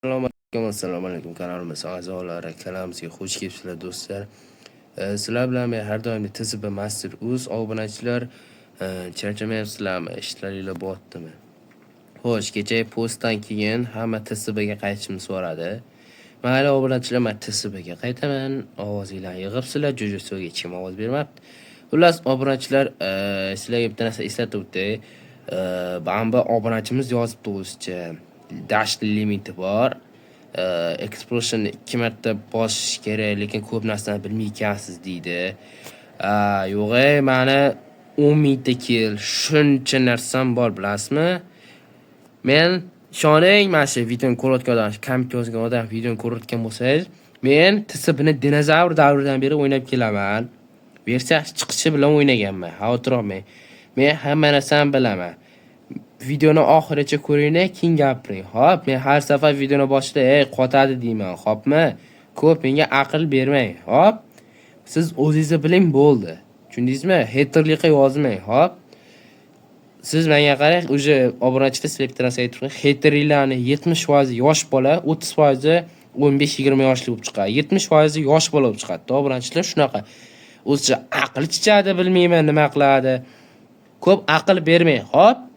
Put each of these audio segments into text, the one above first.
Assalomu alaykum, assalomu alaykum kanalimiz a'zolari, kanalimizga xush kelibsizlar do'stlar. Sizlar bilan men har doimgi TSB Master Uz obunachilar, charchamayapsizlarmi? Ishlaringlar botdimi? Xo'sh, kechagi postdan keyin hamma TSBga qaytishimni so'radi. Mayli obunachilar, men TSBga qaytaman. Ovozinglarni yig'ibsizlar, Jojo hech kim ovoz bermabdi. Xullas, obunachilar, sizlarga bitta narsa eslatib o'tay. Bamba obunachimiz yozibdi o'zicha. Dash limiti bor. Explosionni 2 marta bosish kerak, lekin ko'p narsani bilmay ekansiz deydi. Yo'q ey, mani 10 mingta kill, shuncha narsam bor, bilasizmi? Men ishoning, mana shu videoni ko'rayotgan odam, komment yozgan odam videoni ko'rayotgan bo'lsangiz, men TSBni dinozavr davridan beri o'ynab kelaman. Versiya chiqishi bilan o'ynaganman, xavotir olmang. Men hamma narsani bilaman. Videoni oxirigacha ko'ringlar, keyin gapiring. Xo'p, men har safar videoni boshida "Ey, qotadi" deyman, xo'pmi? Ko'p menga aql bermang, xo'p? Siz o'zingizni biling, bo'ldi. Tushundingizmi? Haterlik qilib yozmang, xo'p? Siz menga qarang, уже obunachilar sizlarga bitta narsa aytib turgan, haterlarni 70% yosh bola, 30% 15-20 yoshli bo'lib chiqadi. 70% yosh bola bo'lib chiqadi. Obunachilar shunaqa. O'zicha aql chichadi, bilmayman nima qiladi. Ko'p aql bermang, xo'p?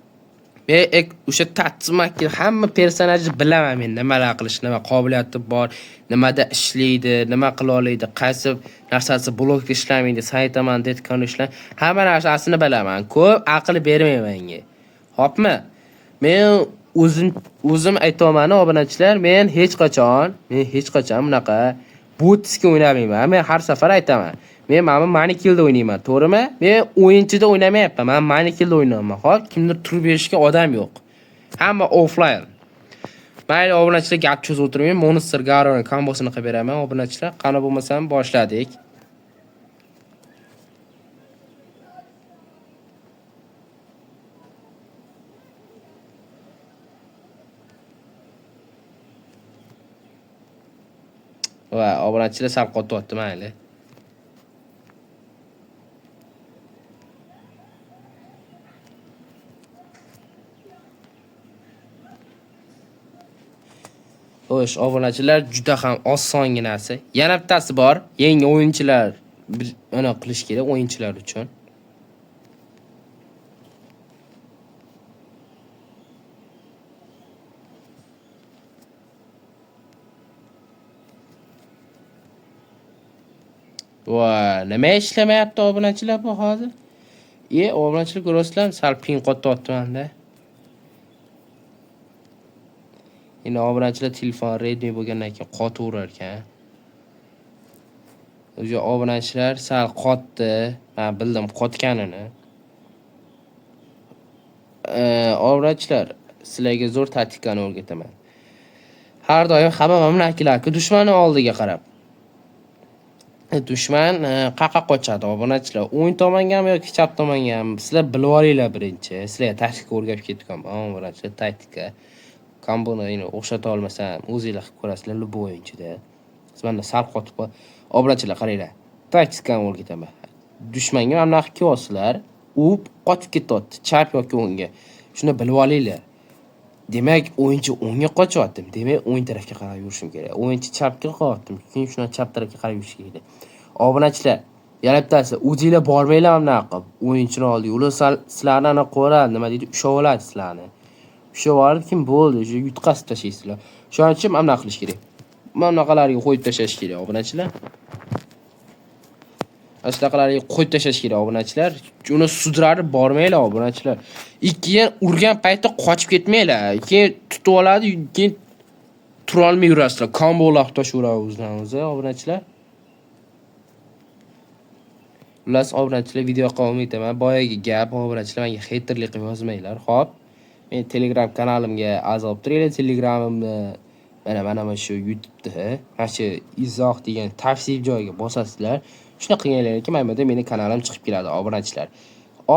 Men o'sha Tatsumaki hamma personajni bilaman men nimalar qilish, nima qobiliyati bor, nimada ishlaydi, nima qila oladi, qaysi narsasi blokda ishlamaydi, Saitama Deadcon ishlaydi, hamma narsasini bilaman. Ko'p aql bermang menga. Xo'pmi? Men o'zim aytyapman obunachilar, men hech qachon bunaqa botski o'ynamayman. Men har safar aytaman. Men mana manikilda o'ynayman, to'g'rimi? Men o'yinchida o'ynamayapman, men manikilda o'ynayapman. Xo'p, kimdir turib berishga odam yo'q. Hamma offline. Mayli obunachilar, gap cho'zib o'tirmayman. Monster Garoni kombosini qilib beraman obunachilar. Qani bo'lmasam boshladik. Va obunachilar sal qotyapti, mayli. Xo'sh, obunachilar, juda ham osonginasi. Yana bittasi bor. Yangi o'yinchilar ana qilish kerak o'yinchilar uchun. Va nima ishlamayapti obunachilar bu hozir? Obunachilar ko'rasizlarmi? Sal ping qotyapti menda. Endi obunachilar telefon Redmi bo'lgandan keyin qotaverar ekan. O'sha obunachilar sal qotdi. Men bildim qotganini. Obunachilar, sizlarga zo'r taktikani o'rgataman. Har doim hamma mamlakatlarga dushmanning oldiga qarab. Dushman qayerqa qochadi obunachilar? O'ng tomongami yoki chap tomongami? Sizlar bilib olinglar birinchi. Sizlarga taktika o'rgatib ketganman obunachilar, taktika. Komboni o'xshata olmasam, o'zinglar qilib ko'rasizlar любой o'yinchida. Siz menda sal qotib qol. Obunachilar qaranglar. Taktikani o'rgataman. Dushmanga mana bunaqa kelyapsizlar, u qochib ketyapti, chap yoki o'ngga. Shuni bilib olinglar. Demak, o'yinchi o'ngga qochyapti. Demak, o'ng tarafga qarab yurishim kerak. O'yinchi chapga qo'yapti. Keyin shundan chap tarafga qarab yurish kerak. Obunachilar, yana bittasi, o'zinglar bormanglar mana bunaqa qilib. O'yinchini oldiga. Ular sizlarni ana qo'radi, nima deydi, ushlab oladi sizlarni. Ushlab olib kim bo'ldi, shu yutqazib tashlaysizlar. Shuning uchun mana bunaqa qilish kerak. Mana bunaqalarga qo'yib tashlash kerak obunachilar. Mana shunaqalarga qo'yib tashlash kerak obunachilar. Uni sudrarib bormanglar obunachilar. Keyin urgan paytda qochib ketmanglar. Keyin tutib oladi, keyin tura olmay yurasizlar. Kombolar qilib tashlaveradi o'zidan o'zi obunachilar. Xullas obunachilar, video qilib olmayman. Boyagi gap obunachilar, menga haterlik qilib yozmanglar, xo'p? Men Telegram kanalimga a'zo bo'lib turinglar. Telegramimni mana shu YouTube'da mana shu izoh degan tavsif joyiga bosasizlar. Shuni qilganlaringizdan keyin mana bu yerda meni kanalim chiqib keladi obunachilar.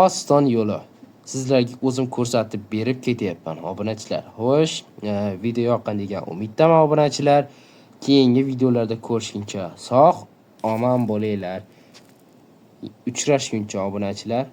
Oston yo'li. Sizlarga o'zim ko'rsatib berib ketyapman obunachilar. Xo'sh, video yoqqan degan umiddaman obunachilar. Keyingi videolarda ko'rishguncha sog' omon bo'linglar. Uchrashguncha obunachilar.